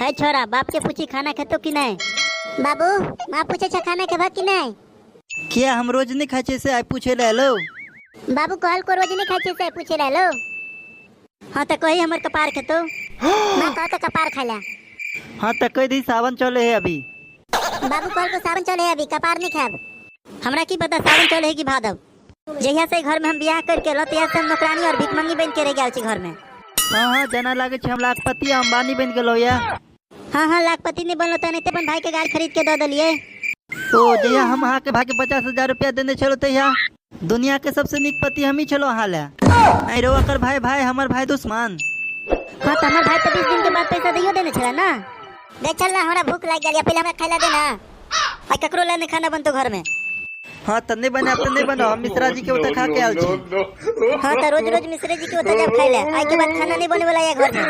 है छोरा, बाप के पूछी खाना खेतो कि नहीं? बाबू, माँ पूछे छे खाना खेबा कि नहीं? किया हम रोज नहीं खाइ छियै से आइ पूछे ले एलो? बाबू कहल को रोज नहीं खाइ छियै से पूछे ले एलो। हाँ तो कही हमर कपार खेतो। माँ कह तो कपार खाइला। हाँ तो कह दी सावन चले है अभी। बाबू कहल को सावन चले है अभी, कपार नहीं खाब। हमरा की पता सावन चले है कि भादव। जहिया से घर में हम बियाह करके एलो तहिया से हम नौकरानी और भिखमंगी बन के रह गेल छी घर में। हाँ हाँ जना लागे छै हम लाखपति आ अंबानी बन गेलो या। हाँ हाँ लाखपति नहीं बनलो त नहीं अपन भाई के गाड़ी खरीद के दऽ देलिए। ओ जहिया हम अहाँ के भाई के 50,000 रुपया देने छलो तहिया दुनिया के सबसे नीक पति हमही छलो अहाँ ले। आई रो अकर भाई भाई हमर भाई दुश्मन। हाँ तो हमर भाई तो 20 दिन के बाद पैसा दैयो देने छला ना। दे चल ना, हमरा भूख लाग गेल या, पहले हमरा खाइला दे ना। आई ककरो ले नहीं खाना बनतो घर में। हाँ त नहीं बनाब त नहीं बनाब, हम मिश्रा जी के ओतऽ खा के आयल छी। हाँ त रोज रोज मिश्रा जी के ओतऽ जाब खाइ ले, आई के बाद खाना नहीं बने वाला है घर में।